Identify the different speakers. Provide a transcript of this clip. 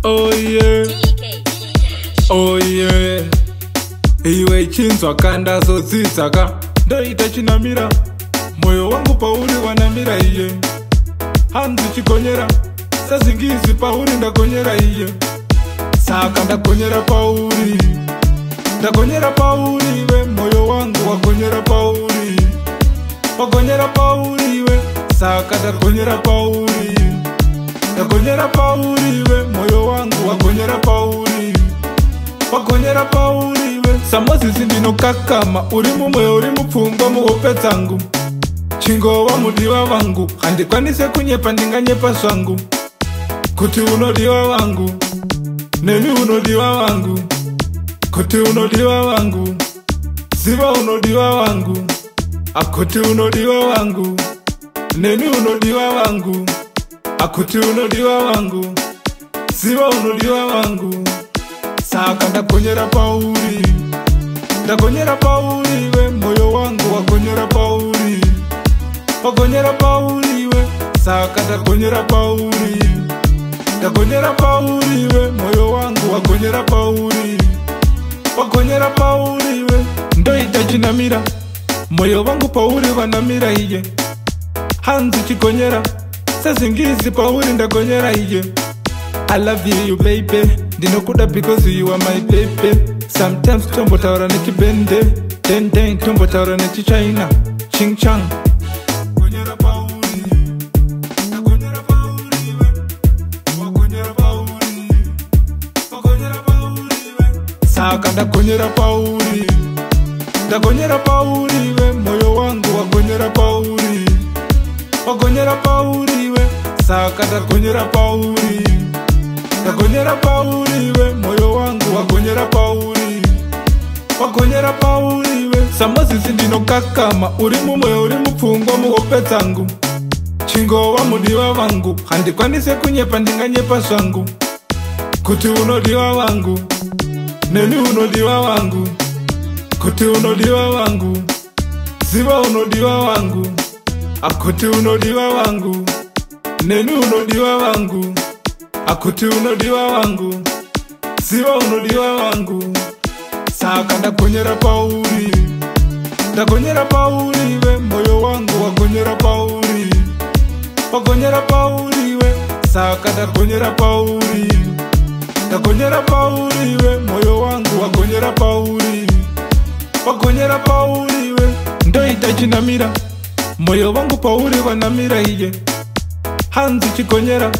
Speaker 1: Oh yeah. Oh yeah. Iwe chinzwa kandazodzidza ka, ndoita chinamira, moyo wangu pauri wanamira iye. Hanzi chigonyera sezingizi, pauri ndagonyera iye. Saka ndagonyera pauri, ndagonyera pauri iwe, moyo wangu wagonyera pauri, wagonyera pauri iwe. Saka ndagonyera pauri, ndagonyera pauri iwe, moyo wangu wagonyera pauri, wagonyera pauri iwe. Samozisi ndinokakama, uri mumwe, uri mupfungwa, muhope dzangu. Chingova mudiwa vangu, handikwanise kunyepa, ndinganyepa zvangu kuti unodiwa vangu, nemi unodiwa vangu, kuti unodiwa vangu, ziva unodiwa vangu, akuti unodiwa vangu, nemi unodiwa vangu, akuti unodiwa vangu, ziva unodiwa vangu. Saka ndagonyera pauri, ndagonyera pauri iwe, moyo wangu wagonyera pauri, wagonyera pauri iwe. Saka ndagonyera pauri, ndagonyera pauri iwe, moyo wangu wagonyera pauri, wagonyera pauri iwe. Ndoita chinamira, moyo wangu pauri wanamira iye. Hanzi chigonyera sezingizi, pauri ndagonyera iye. I love you baby, ndinokuda because you are my baby. Sometimes tombotaura nechibende, den den, tombotaura nechichina ching chang. Gonyera pauri, ndagonyera pauri iwe, wagonyera pauri, wagonyera pauri iwe. Saka ndagonyera pauri, ndagonyera pauri iwe, moyo wangu wagonyera pauri, wagonyera pauri iwe. Saka ndagonyera pauri, ndagonyera pauri iwe, moyo wangu wagonyera pauri, wagonyera pauri iwe. Samozisi ndinokakama, uri mumwe, uri mupfungwa, muhope dzangu. Chingova mudiwa vangu, handikwanise kunyepa, ndinganyepa zvangu kuti unodiwa vangu, nemi unodiwa vangu, kuti unodiwa vangu, ziva unodiwa vangu, akuti unodiwa vangu, nemi unodiwa vangu, akuti unodiwa vangu, ziva unodiwa vangu. Saka ndagonyera pauri, ndagonyera pauri iwe, moyo wangu wagonyera pauri, wagonyera pauri iwe. Saka ndagonyera pauri, ndagonyera pauri iwe, moyo wangu wagonyera pauri, wagonyera pauri iwe. Ndoita chinamira, moyo wangu pauri wanamira iye. Hanzi chigonyera.